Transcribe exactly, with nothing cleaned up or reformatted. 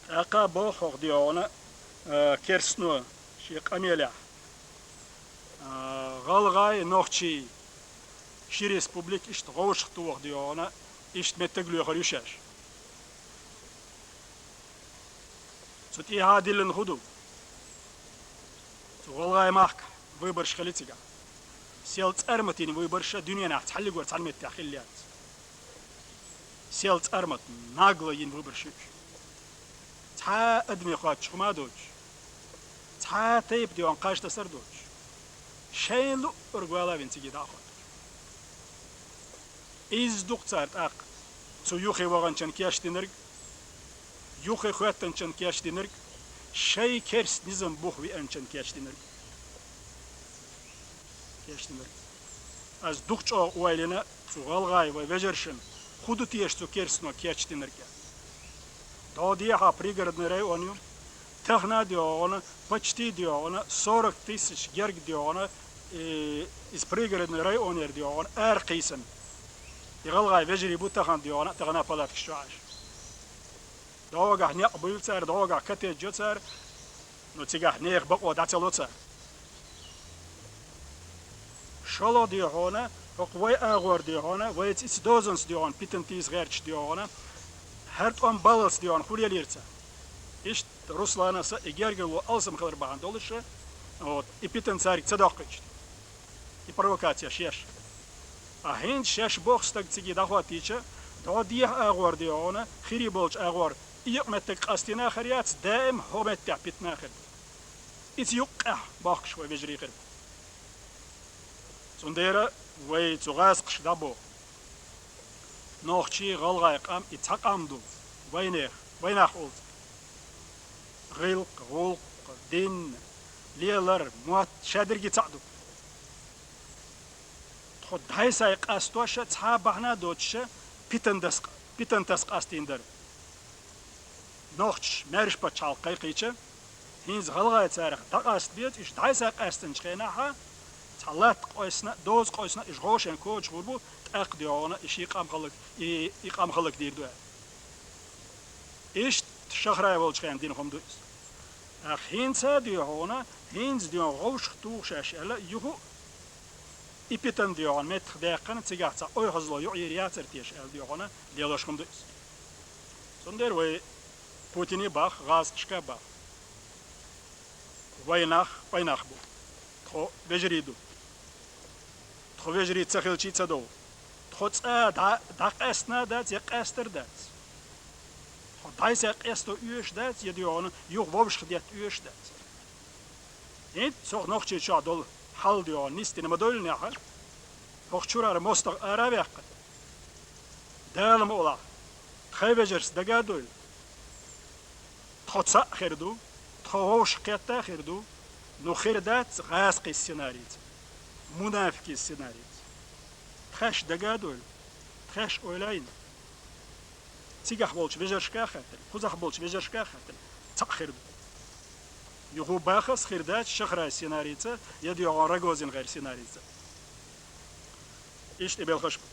ТӀаккха боху хьох, дегӀана, а, керстно шен къамелехь, а, гӀалгӀай, нохчий, ши республика иштта гӀовшах тухух, дегӀана, иштта меттиг лоьхур ю шаьш. Цу тӀехьа диллина хӀун ду? Цу гӀалгӀай махкахь выбораш хили цигахь. Сел цӀарматийна выбораш дуьненахь цхьаллигора цхьана меттехь хилла яц. Сел цӀармат, нагло йина выбораш ю уьш. Цхьа а адаме хоьттуш хӀума а доцуш, цхьа а тайпа, дегӀана, кхаж тасар а доцуш, шайна луъург вала а вина цига дӀа а хоттуш. Иза ду-кх цара тӀаккха цу юххе ваханчун кечдинарг, юххе хоьттанчун кечдинарг, шайн керста низам бух веанчун кечдинарг. Кечдинарг. Ас дукха чӀогӀа ойла йина цу гӀалгӀай вай вежаршна, хӀун ду теша цу керстано кечдинарг аьлла. ДӀо дехьа Пригородный район ю, тахана, дегӀана, почти, дегӀана, сорок тысяч герга, дегӀана, э, из Пригородный районера, дегӀана, ара кхийсина. И гӀалгӀай вежарий бу тахана, дегӀана, тахана палаткаш чу Ӏаш. ДӀогахь некъ буьйлу цара, дӀогахь коттедж йо цара, но цигахь нехан бакъо дӀа ца ло цара. ШолгӀа, дегӀана, хӀокху вай агӀор, дегӀана, вайца ица дозанца, дегӀана, питана тийса гӀерташ, дегӀана, хӀара тӀом баллалц, дегӀана, хӀун лелийра цара? Иштта Русланас и гергарло алсам хилар бахьана долуш, вот, и питана цаьрга ца доккхуьйтуш, и провокацеш еш. Ткъа хӀинца шаьш боху стаг цига дӀахӀоттийча, дӀо дехьа агӀор, дегӀана, хирий болчу агӀор, и юкъаметтиг къастийна а хир яц, даим хӀокху меттехь питана а хир ду. Ица юккъехь бохкуш вай вежарий хир бу. Цундела вай цу гӀазкхашка дӀабоху: нохчий, гӀалгӀай къам и цхьа къам ду, вайнех, вайнах олу. ГӀиллакх, гӀуллакх, дин, лелар, мотт, шадерриге цхьаъ ду. Тхо дӀай-схьай къастош а цхьа а бахьана а доцуш а питана тас-, питана таса къастийна дара. Нохчаш маьрша пачхьалкх кхайкхийча, хӀинца гӀалгӀай царах дӀакъаста беза, уьш дӀай-схьай къаьстинчу хенахь, цхьа латта къойсина, доза къойсина, уьш гӀо шайн коча гӀур бу, тӀаккха, дегӀана, и ши къам хӀаллак-, и, и къам хӀаллакдийр ду аьлла. Иштта шахрай волчу хенахь дина хӀума ду иза. ТӀаккха хӀинца а, дегӀана, хӀинца, дегӀана, гӀовшах туху шаьш аьлла, юха а и питана, дегӀана, меттах даьккхина, цигахь цхьа ойхазло юкъа йийр яцара теша аьлла, дегӀана, лелош хӀума ду иза. Цундела вай Путине боху, гӀазкхашка а боху: вай нах, вай нах бу. Тхо вежарий ду. Тхо вежарий ца хилчий ца дову. Тхо цкъа дӀа-, дӀакъаьстина а дац, я къаьстар а дац. Тхо дӀай-схьай къесто оьшуш дац, я, дегӀана, юха вовшах детта оьшуш дац. ХӀинца цу Нохчийчохь долу хьал, дегӀана, нисдина ма-довллинехь, хӀокху чуьрара мостагӀа ара а ваьккхина, Дала ма олахь, тхайн вежаршца дага а довла, тхо цхьаъ хир ду, тхо вовшах кхетта а хир ду, ну, хир дац гӀазкхийн сценарийца, мунафикийн сценарийца. Тхаьш дага а довла, тхаьш ойла а йина, цигахь болчу вежаршка а хаьттина, кхузахь болчу вежаршка а хаьттина, цхьаъ хир ду. Юха бахас хир дац шахрай сценарийца, я, дегӀана, Рогозин гӀайр сценарийца. Иштта и белхаш бу.